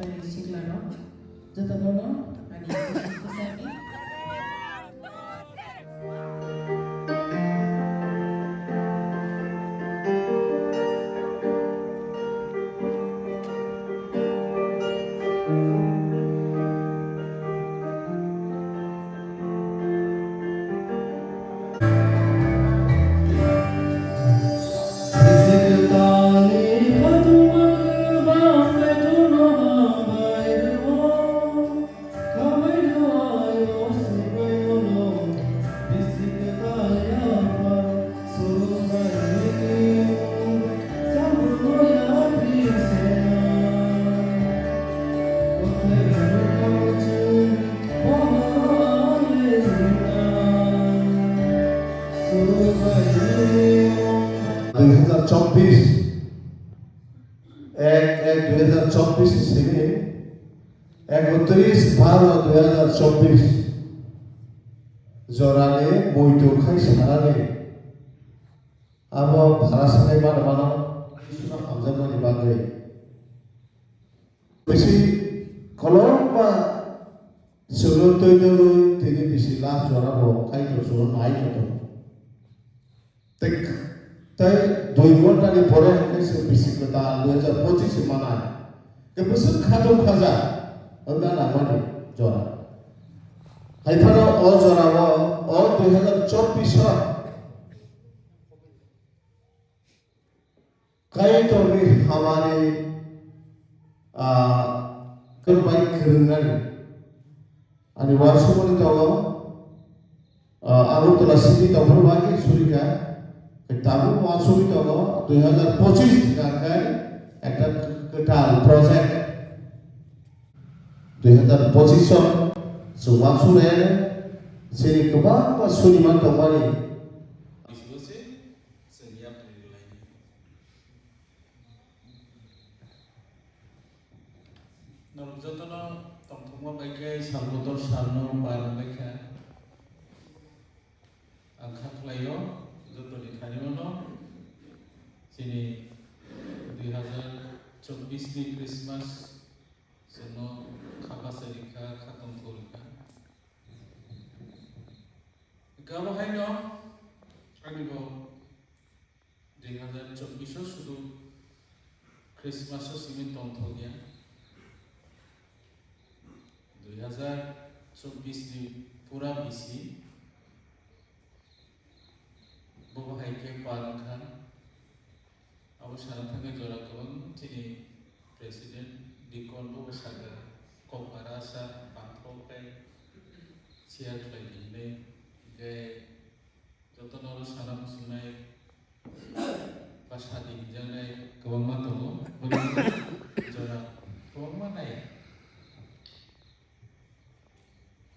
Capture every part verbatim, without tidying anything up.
Siklano jotono ani kwchangni Dui hazar chobbish, ek ek dui hazar chobbish ni simi, ekotris baro dui hazar chobbish jorani muitu khai sanani abo bhara sanai mano mano Iswrano hamjakmani bagwi. Bisi kolokma chwngno twi tongwi tini bisi last jora bo Kaitor chwngno nai tongwi. Tei, tei dui ghontani pore hwnwi se bisi kwtal dui hazar pochis se manai. Ke bwswk khatung khaja wngna nangmani jora. Hai phano o jorao, o dui hazar chobbish o Kaitorni hamani, ah, kwrwngbai kwrwngnani. Ani uansukmani tongo, ah, Agartala city tongphuru bai surika. Tabuk uansugwi tongo, dui hazar pochis ni khe ekta kwtal project. Dui hazar pochis o chwng uansukre, chini kwbangma suniman tongmani. Chwng yapri rwlainai. Norok jotono tongthokma bai khe sal kotor salno par wngbaikha. Ang kha khlaio jotoni thanimano chini dui hazar chobbish ni Christmas chwngno kha bachai rikha, kha tongthok rikha. Gabo haino ani bo dui hazar chobbish o sudu Christmas o simi tongthok ya. Dui hazar chobbish ni pura bisi bo hai khe par wngkha. Abo sana thangwi jora kwbang chini president, deacon bo sakha, kok para sa bangkok tei share khlai di hinwi. Hinkhe jotono oro sana muchungnai, ba sadi hinjaknai kwbangma tongo, boni jora kwbangma nai.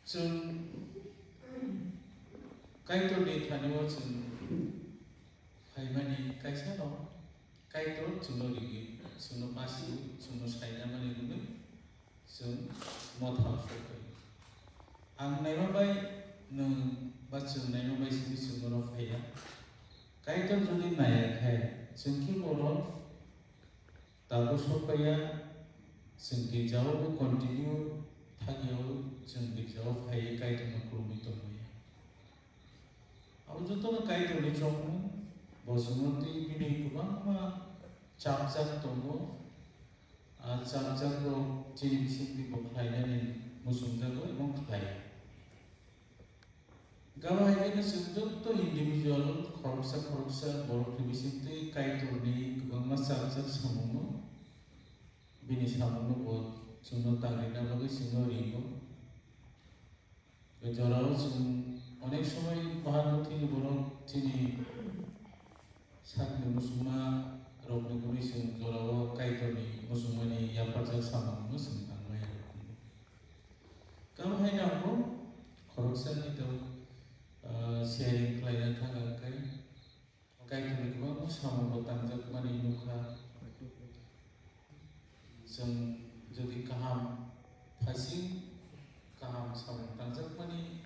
Chwng Kaitorni thani-o chwng phaimani kaisa no Kaitor chwngno rigi, chwngno basi, chwngno saina mani hwnwi chwng motha sokphai. Ang naima bai nwng ba chwng naima bai simi chwng oro phaiya. Kaitor jodi naiya khe chwng khe borok tabuk sokphaiya, chwng girjao bo continue thangwi chwng girjao phaiwi Kaitorno khulumwi tongmaya. Abo jotono Kaitorni chongmung, bo chwngno twi bini kwbangma chapjak tongo. A chapjak rok chini bisingtwi bo khlainani muchungjago ebong khlai. Gabo hai khe chwng joto individual khoroksa khoroksa borokni bisingtwi Kaitorni kwbangma chapjak samungno, bini samungno bo chwngno tangrina bagwi chwngno ringo. Jorao chwng onek somoi bahan bwthwini borok chini sakni muchungma rokni hwnwi chwng jorao Kaitorni muchungmani yapharjak samungno chwng tangmani rw. Tamo hai nangkuk khoroksa ni to, ah, sharing khlaina thang ang kai. Kaitorni kwbangma samungrok tangjakmani nukha. Chwng jodi kaham phaising, kaham samung tangjakmani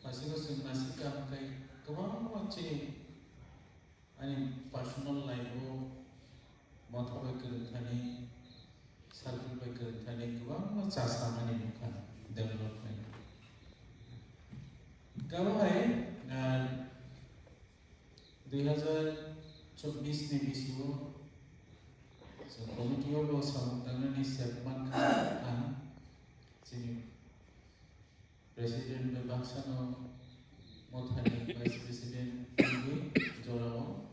phasingo chwng naising kaham khe kwbangma chini ani personal life-o motha bai kwrwng thani Circle bai kwrwngthani kwbangma cha samani nukha development. Kabo hai, ah, dui hazar chobbish ni bisingo chwng committee o bo samung tangnani sep mankha ang chini President bai baksano mothani Vice President wngwi jorao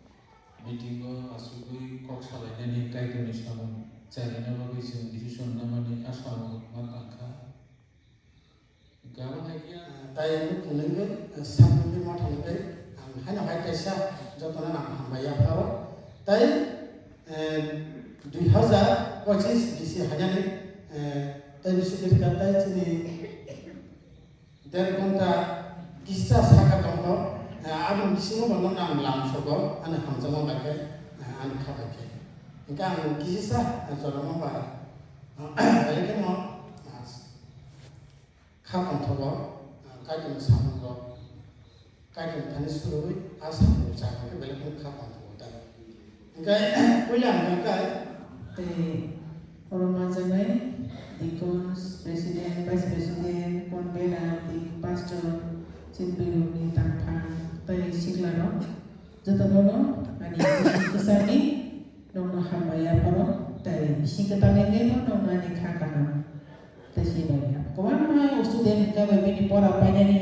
meeting o asugwi kok salainani Kaitorni samung chainaina bagwi chwng decision namani asamo ma tangkha. Hwnkhe abo hai khe ang tai ano phunugwi, eh, saknugwi mothani tei ang haino hai kaisa jotono ang hambai yapharo. Tai, eh, dui hazar pochis bisi hainani, eh, tai bisi kwrwikha tai chini der ghonta kisa saka tongkho, eh, aboni bisingo bo nono ang lamsogo, ani hamjakma bai khe, eh, ani kha bai khe. Hwnkhe ang kisa, eh, jorama ba, eh, belai kheno, eh, kha tongthogo, eh, Kaitorni samungrok. Kaitorni thani surui a samung chakha khe belai kheno kha tongthogo ta. Hwnkhe puila ang hwnkhe tei oro manjaknai deacons, president, vice president, convener, tei pastor, chini bwrwirokni tangphang tei siklarok jotono ani kwchangni nokno hambai yapharo tei bising kwtalni nokno nokno ani kha kaham tei sibai ya. Kwbangma student hwnkhe bai bini pora painani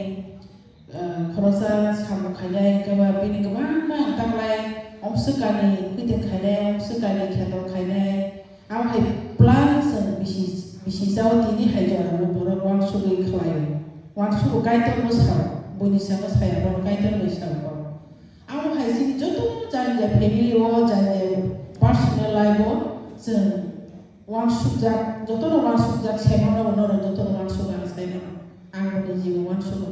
ah, khoroksa samung khainai, hwnkhe ba bini kwbangma taklai, omswkani meeting khainai, omswkani kheto khainai. Abo hai plan chwng bisi, bisi jao tini hai jorao borok uansugwi khlaio. Uansugo Kaitorbo sao, buini saka saya borok Kaitorbo sao. Abo hai chini joto jani jani family o, jani jani personal life o chwng uansukjak, jotono uansukjak, semano norok jotono uansukjak, semano. Ang boni jibo uansugo.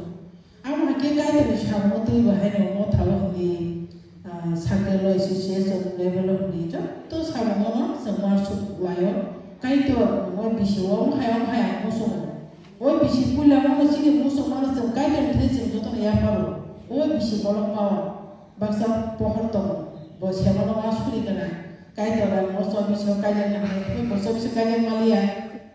Amo hai khe Kaitorni samungo twibo haino motha o hwnwi, ah, circle o, association level o hwnwi joto samungono chwng uansuk laio. Kaitor, omo bisi o, omo hai, omo hai ang muchungo. O bisi puila omo chini muchungmano chwng Kaitorni thani chwng jotono yapharo. O bisi kolokma o baksa pohor tongo, bo semano ma suri gana. Kaitor ang o chobbish o kaijaknani hai khe bo chobbish o kaijak maliya,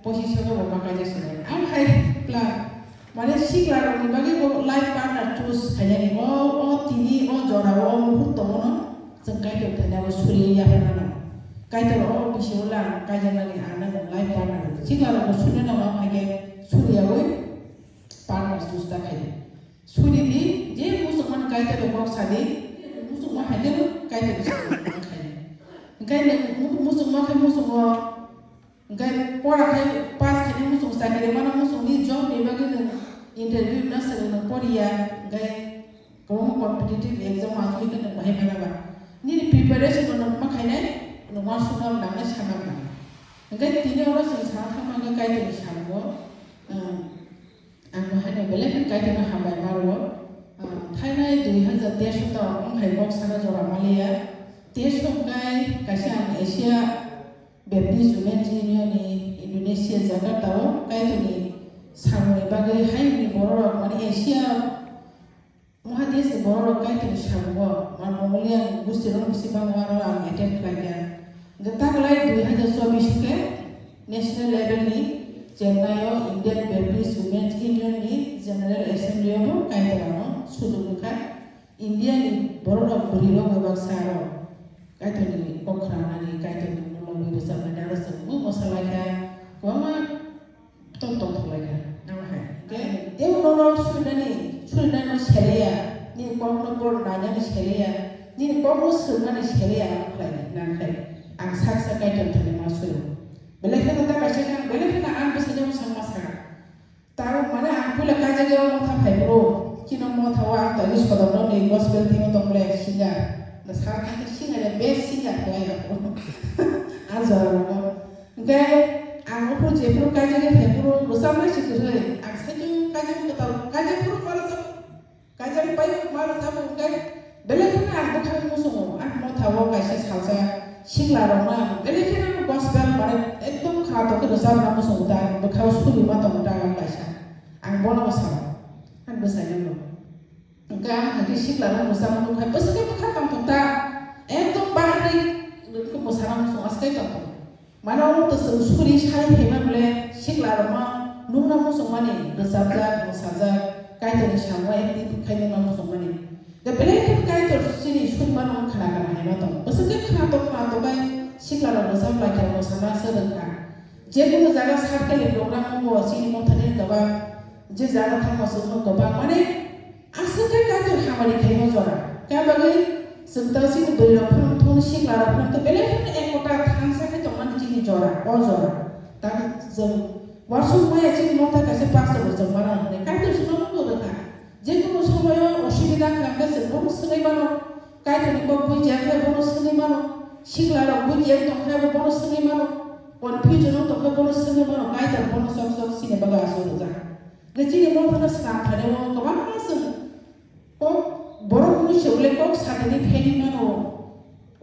pochis o bo ma kaijak sinai. Ang hai plan. Mane siklarokni bagwi bo life partner choose khainani. O, o tini o jorao o muhurto ono chwng Kaitor thani abo suriya yapharnano. Kaitor o bisio lang kaijaknani ang nang life partner. Siklarokbo suri nang ang hai khe suriyaui partner choose ta khaidi. Suri di, je muchungmani Kaitor kok sadi, muchungma hai khe Kaitor kok sadi. Hingkhe nwng muchungma khe muchungo. Hingkhe pora khai pass khainai muchung chakri mano muchungni job ni bagwi nwng interview na swrwng nwng poriya, hingkhe kwbangma competitive exam asugwi khe nwng bahai mano ba. Nini preparation no nwng ma khainai, nwng uansukna nangnai sana nangnai. Hingkhe tini oro chwng sana thangma hwnkhe Kaitorni samungo, um, Ang bo haino belai khe Kaitorno hambai ma rwo. Ah, thainai dui hazar teis o ta wng hai kok saka jora maliya. Teis o hwnkhe kaisa ang Asia Baptist Women's Union ni Indonesia Jakarta o Kaitorni samungni bagwi haini bororok mani Asia Mahadesni bororok Kaitorni samungo, ma Mongolian gustirok bisi bangma aro ang attend khlaikha. Hwnkhe taklai dui hazar chobbish khe national level ni Chennai o Indian Baptist Women's Union ni General Assembly o bo Kaitor ano sujuk wngkha. India ni bororok bwrwirok bai baksa aro Kaitorni kok khwnanani, Kaitorni mungno bai rwchapnani aro chwng mung mosa laikha. Kwbangma Tong tong thok lai kha, nang hai. Ke, tei uno no surinani, surinani no seleya, nini kok no bor nainani seleya, nini kok no swngnani seleya, ang khlai nang khai. Ang sak sak Kaitor thani ma suyo. Belai kheno ta kaisa khe ang, belai kheno ang bwsai jabo sak ma saka. Tamo mane ang puila kaijak ya motha phai bro. Chino motha o ang tani sodom no ni gospel team tong le singer. Na sak khe singer ya best singer khlai ya. Ang jora rogo. Hingke ang uphuru jephuru kaijagwi phaiphuru rwchapnai se kwrwi, ang saichung kaijagwi kwtal kaijakphuru ma rwchap, kaijagwi pai ma rwchapo, hingke belai kheno ang bwkhak muchungo, ang motha o kaisa salsa sikla rokno ang belai kheno gospel mane ekdom khara tongkhe rwchapna muchungo ta, ang bwkhao suri ma tongo ta ang kaisa, ang bono sao, ang bwsai no. Hingke ang hai khe sikla rok rwchapna nukha, bwswk khe bwkha tongthok ta, ekdom bahai khe mwsana muchungo aswk tongthok. Mane omo to chwng suri sai phaima bole sikla rokno nukna muchungmani, rwchapjak, mwsajak, Kaitorni samung active khai nukna muchungmani. Da belai khe Kaitor chini suri mano khna khna haima tong. Bwswk khe khna tok khna tok bai sikla rok rwchap lai khe mwsana swrwng kha. Je kono jaga sat kali program wngo chini mothani doga je jaga thangma chwngno kwbang mane aswk khe Kaitor hamari khaima jora. Khe bagwi chwng ta chini bwrwi rok phano thung sikla rok phano to belai kheno ek kota thansa khe tongmani chini jora, o jora. Ta chwng uansuk maya chini motha kaisa pastor bo chwng mano hwnwi Kaitor chwngno nukgo rwkha. Je kono somoyo osubida khna khe chwng bono swngwi mano. Kaitorni kok bujiya khe bono swngwi mano. Sikla rok bujiya tong khe bono swngwi mano. Confusion o tong khe bono swngwi mano. Kaitor bono sok sok sini bagwi aswk rwjak. Nai chini mothano swnam thani o kwbangma chwng kok borok mui se ule kok satini phaini mano,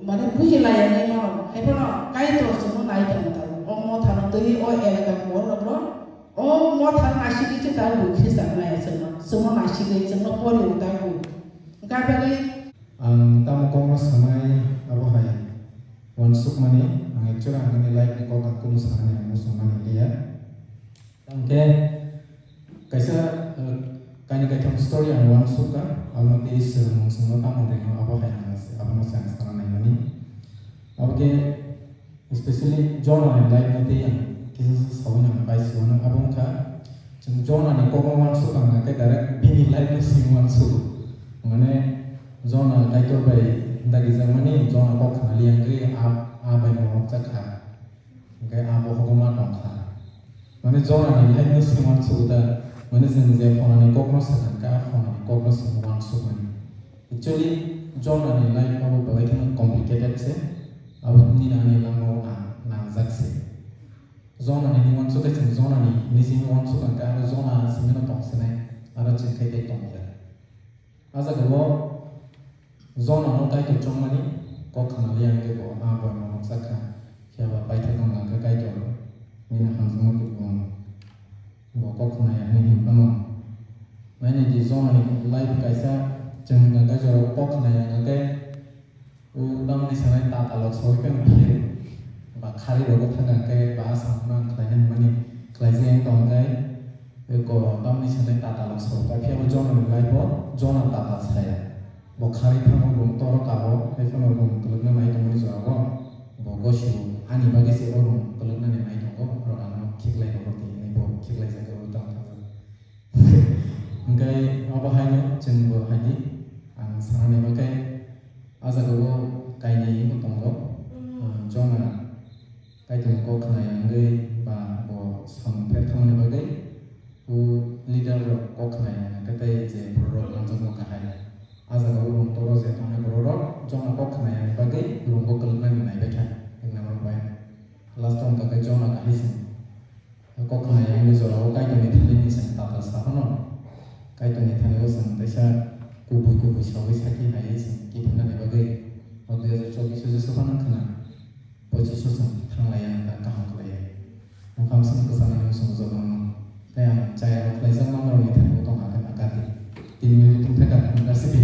mane buji laya nai mano, hai phano Kaitor chwngno nai tongo tabuk. O mothano twi o elaka borok rokno o mothano naisigwi chwng tabuk Khristan laya chwngno, chwngno naisigwi chwngno pori o tabuk. Hwnkhe bagwi ang tamo kokno sanai abo hai uansukmani, ang actually ang ani life ni kok ang kunu sanani ang muchungmani liya. Tangkhe kaisa, eh, kaini kaitham story ang uansukha, abo tei swrwngmung chwngno tamo rwino abo hai ang, abono se ang sana naimani. Abo khe especially Jonah ni life no tei ang kisa sa sawi nang bai siwano abo wngkha, chwng Jonah ni kokno uansukha hwnkhe direct bini life no simi uansugo. Mane Jonah Kaitor bai dagijakmani Jonah kok khna liya hwnkhe a, a bai morok chakha. Hwnkhe abo hokma tongkha. Mane Jonah ni life no simi uansukgo da, mane chwng je phonani kokno sakha hwnkhe a phonani kokno simi uansukmani. Actually, Jonah ni life abo belai kheno complicated se, abo nini ani lama o nang-, nangjak se. Jonah ni hwnwi uansuk khe chwng Jonah ni hwnwi simi uansuk hwnkhe aro Jonah simi no tong sinai, aro chwng khe tei tong ya. A jaga o Jonah no Kaitor chongmani kok khna liya hwnkhe bo a borok no nukjak kha, phiya ba paithak wng kha Kaitor nini hamjakma kubun bo kok khna ya hwnwi him phano. Nainai di Jonah ni life kaisa chwng hwnkha khe jorao kok khna ya hwnkha khe O tamni sanai tatalok sawi phano phiyari. Ba khari rogo thangkha khe ba samung nang khlaina hwnmani khlaijak tong khe, eko tamni sanai tatalok sawi kha. Phiya bo Jonah ni life o Jonah tatal saya. Bo khari thango room toro kabo, hai phano room kwlwkna nai tongmani jora bo. Bo gosio ani bagwi se o room kwlwknani nai tongo, borok ano khiklai rogo twi hinwi bo khiklaijak o tong thangkha. Hwnkhe obo haino chwngbo hai di, ang sanani bagwi a jagao kainwi bo tongo. Jonah Kaitorni kok khna ya wngwi ba bo samung pher thangmani bagwi o leader rok kok khna ya hwnkhe tei je borok rok manjakgo kahai. A jagao room toro je tongnai borok rok Jonah kok khna yani bagwi room o kwlwknani naibaikha, hwnwi norok bai. Last o wngkha khe Jonah kahai se. Kok khna ya wngwi jorao Kaitorni thani ni chwng tatal sa phano, Kaitorni thani o chwng teisa kubui kubui saui sakhi hai chwng kiphilnani bagwi o dui hajar chobbish o Joseph phano khna, pochis o chwng thanglaiya wngkha kaham khlaiya. Wngkha bwswk kwchangni bwskango jotono tei ang chaya rok khlaijak manrokni thani o tong hakhe nang kati. Tini minute tong thai kha, nang kasi di.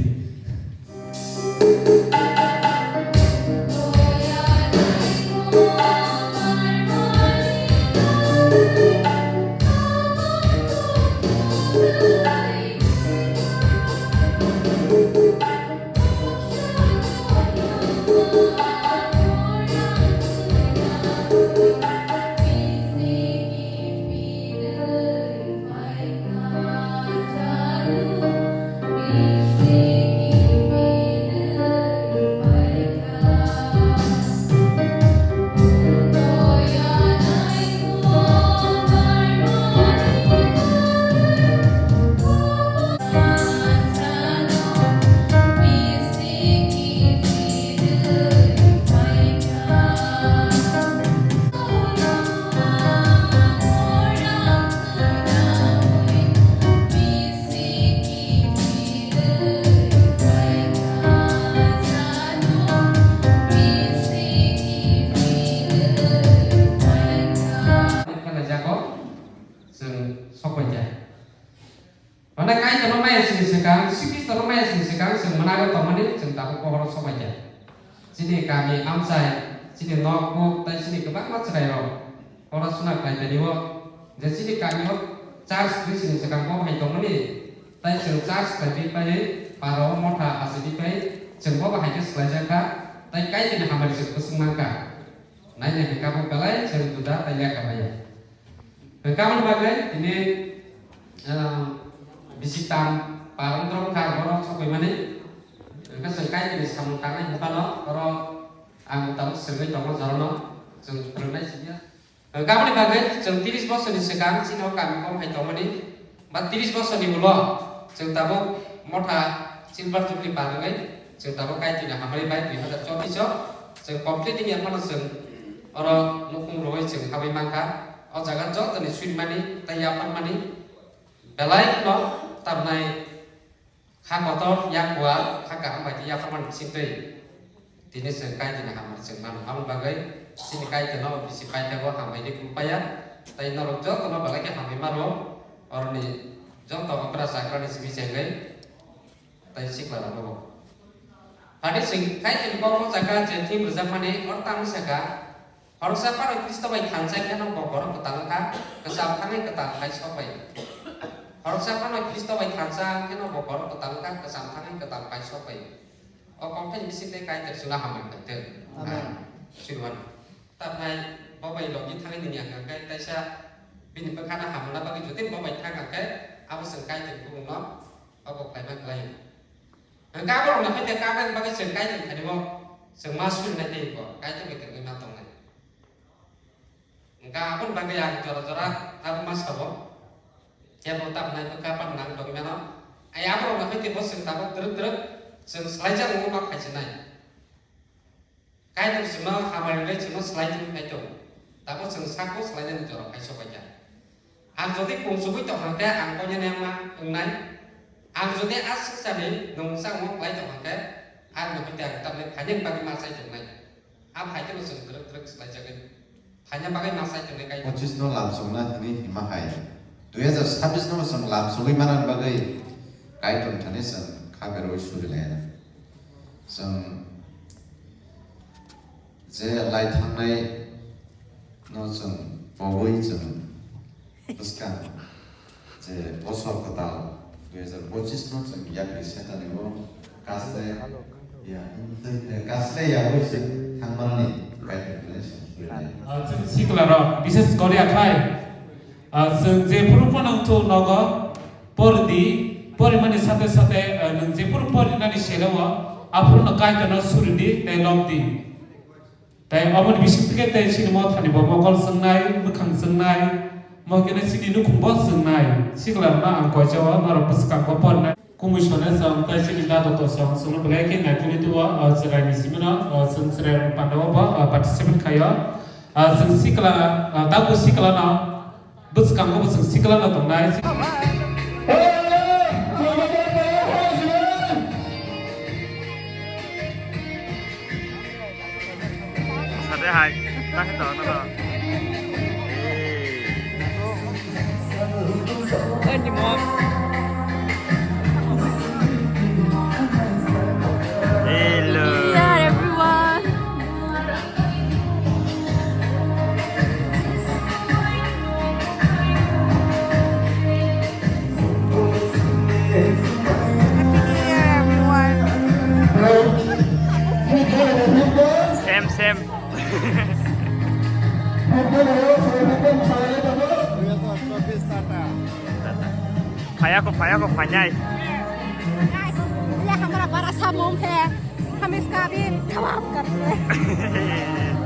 Jago, chwng sokbaikha. Mane Kaitorno maya sini swkang, Jisu Khristono maya sini swkang, chwng mwnago tongmani, chwng tabuk pohoro sokbaikha. Chini kami amchai, Chini nok mok tei chini kwbangma chwrairok oro suna khlai tani o je chini kami o church twi chini swkang bo hai tongmani tei chwng church khlai twi pai para o motha achi twi pai chwng bo bahai khe swlaijak kha tei Kaitorni hamari chwng bwswng man kha. Naina hwnkha bo belai chwng juda tei lekha bai ya. Hwnkha aboni bagwi tini, ah, bisi tam parang drop kha borok sokoi mani. Hwnkha chwng Kaitorni samung tangnai hwnkha no oro ang tabuk swrwngwi tongo jorano chwng phwrwngnai simi ya. Hwnkha aboni bagwi chwng tris bosorni swkang chini o kami kok hai tongmani. Ba tris bosorni ulo chwng tabuk motha silver jubilee barwgwi chwng tabuk Kaitorni hamari bai dui hazar chobbish o chwng complete wngya phano chwng oro nukhung rwui chwng habwi mankha. O jaga jotoni swimani tei yapharmani belai no tabnai kha kotor, yak kuar, kha kaham bai tei yapharmani bisingtwi. Tini chwng Kaitorni hamari chwng mano. Aboni bagwi chini Kaitorno bisi paithakgo hambai tei khulpaya. Tei norok jotono belai khe hambai mano. Oroni joto okra chakrani simi chengwi tei sikla rokno bo. Phani chwng Kaitorni kokno chakha je thim rwjakmani oro tangwi sakha, Khoroksa phano Khristo bai thansa kheno bo borok kwtal wngkha, kwcham thangwi kwtal khai sok bai. Khoroksa phano Khristo bai thansa kheno bo borok kwtal wngkha, kwcham thangwi kwtal khai sok bai. O kokthai bising tei Kaitor chwngno hambai khlai thung. Amen. Sinuan. Tabnai bo bai logi thangwi nini ang khe taisa bini bwkhano hamna bagwi jotoni bo bai thang khe abo chwng Kaitor bumungno obo khlaima khlai. Hwnkhe abo rokno khe kaben bagwi chwng Kaitor thani bo chwng ma suri nai tei bo Kaitor bai tongwi ma tongnai. Hwnkhe aboni bagwi ang jora jora tabuk ma sabo. Kebo tabnai bwkha pan nang tongwi mano. Ai abo rokno khe tei bo chwng tabuk twrwk twrwk chwng swlaijak wngma phaisinai. Kaitor chwngno hamari rwgwi chwngno swlai tongwi phai tongo. Tabuk chwng sakbo swlainani jora phai sok bai kha. Ang jodi kungsugwi tong kha khe ang koinani wngma wngnai. Ang jodi a swkchani nwngsa wngma klai tong kha khe, ang no hwnkhe ang tamni phainani bagwi ma chai tongnai. A phai kheno chwng twrwk twrwk swlaijagwi. Phaina bagwi ma sai tongnai Kaitor. Pochisno lamsokna hwnwi hima hai. Dui hazar sabis no chwng lamsogwi manani bagwi Kaitor thani chwng kha berwi suri laina. Chwng je lai thangnai no chwng pogwi chwng bwskang je bosor kwtal dui hazar pochisno chwng yakri setani o kaste ya, kaste ya wi se thangmani Kaitor ni song suri nai. Ah, chwng sikla rok, bises kori akhai, ah, chwng je phuru phano wngthok nogo, pori di, pori mani sate sate, ah, nwng je phuru pori nani sere o, aphuru no Kaitor no suri di, tei lok di. Tei aboni bising tike tei chini mothani bo mokol chwngnai, mwkhang chwngnai, mohkene chini nukhung bo chwngnai. Sikla rokno ang koichao norok bwskango pornai. Kumui sone chwng tei chini dato to chwng chwngno belai khe naitugwi tuo, o chwraini simino, o chwng chwrai rokni pandao bo, o participate khaio. O chwng sikla, o tabuk sikla no Bwskango bo chwng sikla no tongnai. Sade hai, ta khe to no. Hello. Hi everyone. Happy New Year, everyone. Same, same. Phaya ko, phaya ko, phanyai. Guys, ये हमारा बड़ा सा मूंग है। हम इसका अभी कबाब करेंगे।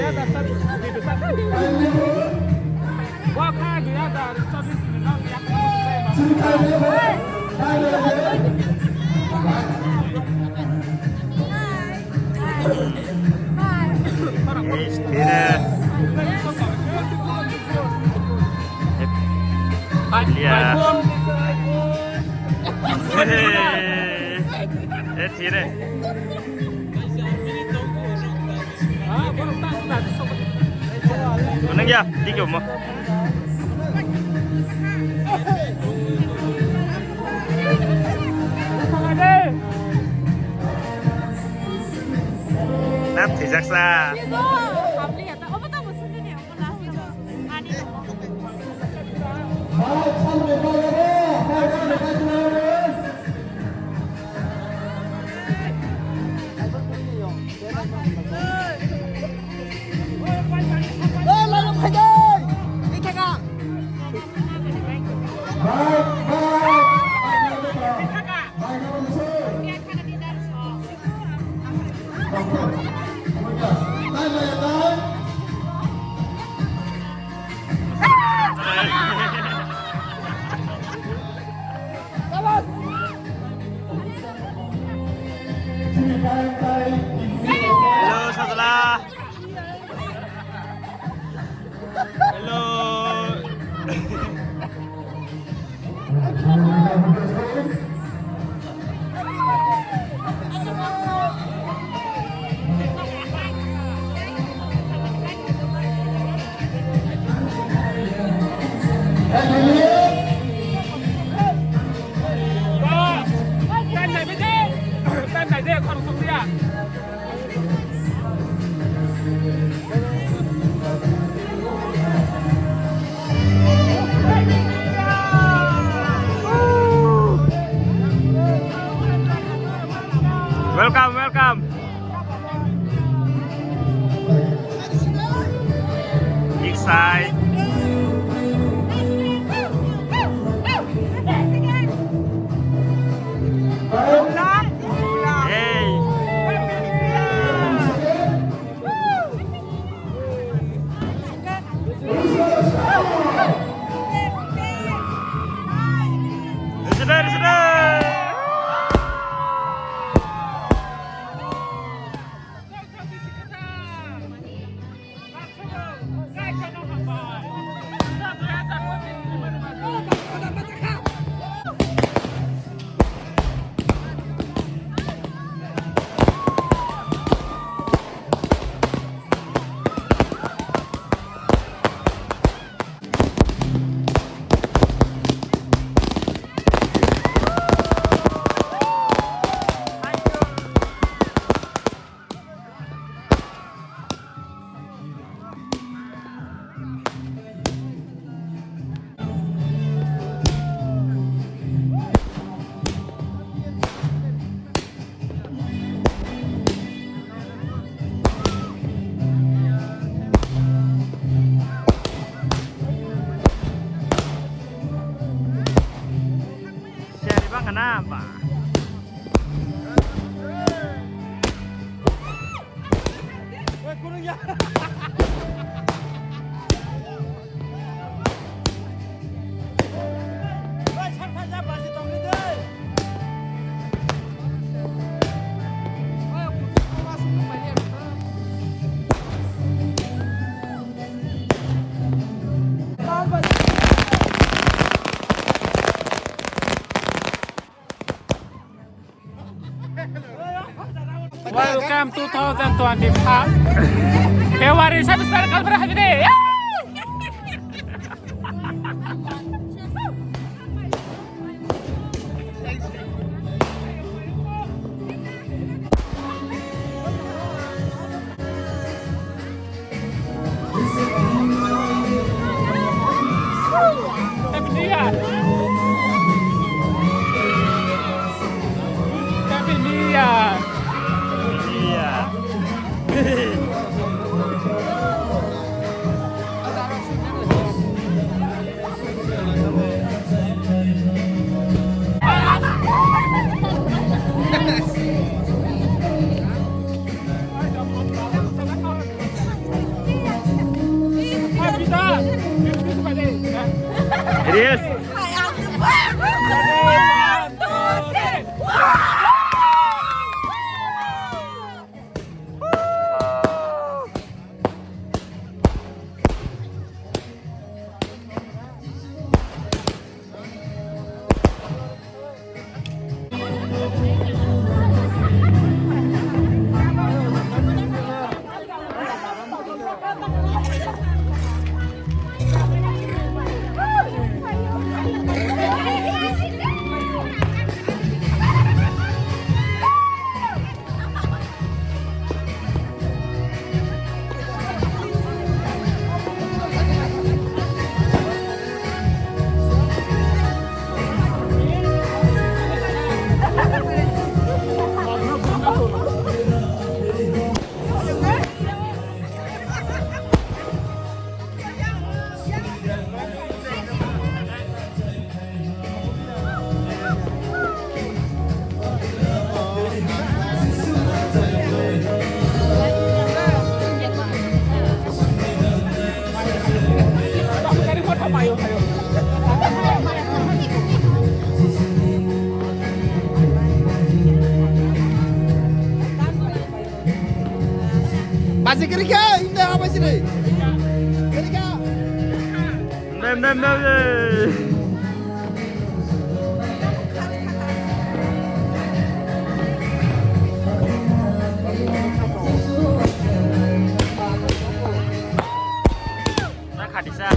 Ei, tine. Lia. Ei, tine. Menang ya, tiga mo. Nap thijak sa. Hello, Sajla. Hello. Welcome, welcome. Big side. Hey. Siari bang kana ba? Welcome two thousand twenty-five. February seven, kalbra habide. Happy New Year! Happy New Year! Yes. Basi kiri khe, hindi apa sini? Kiri khe. Mem, mem, mem, mem. Na khati sa.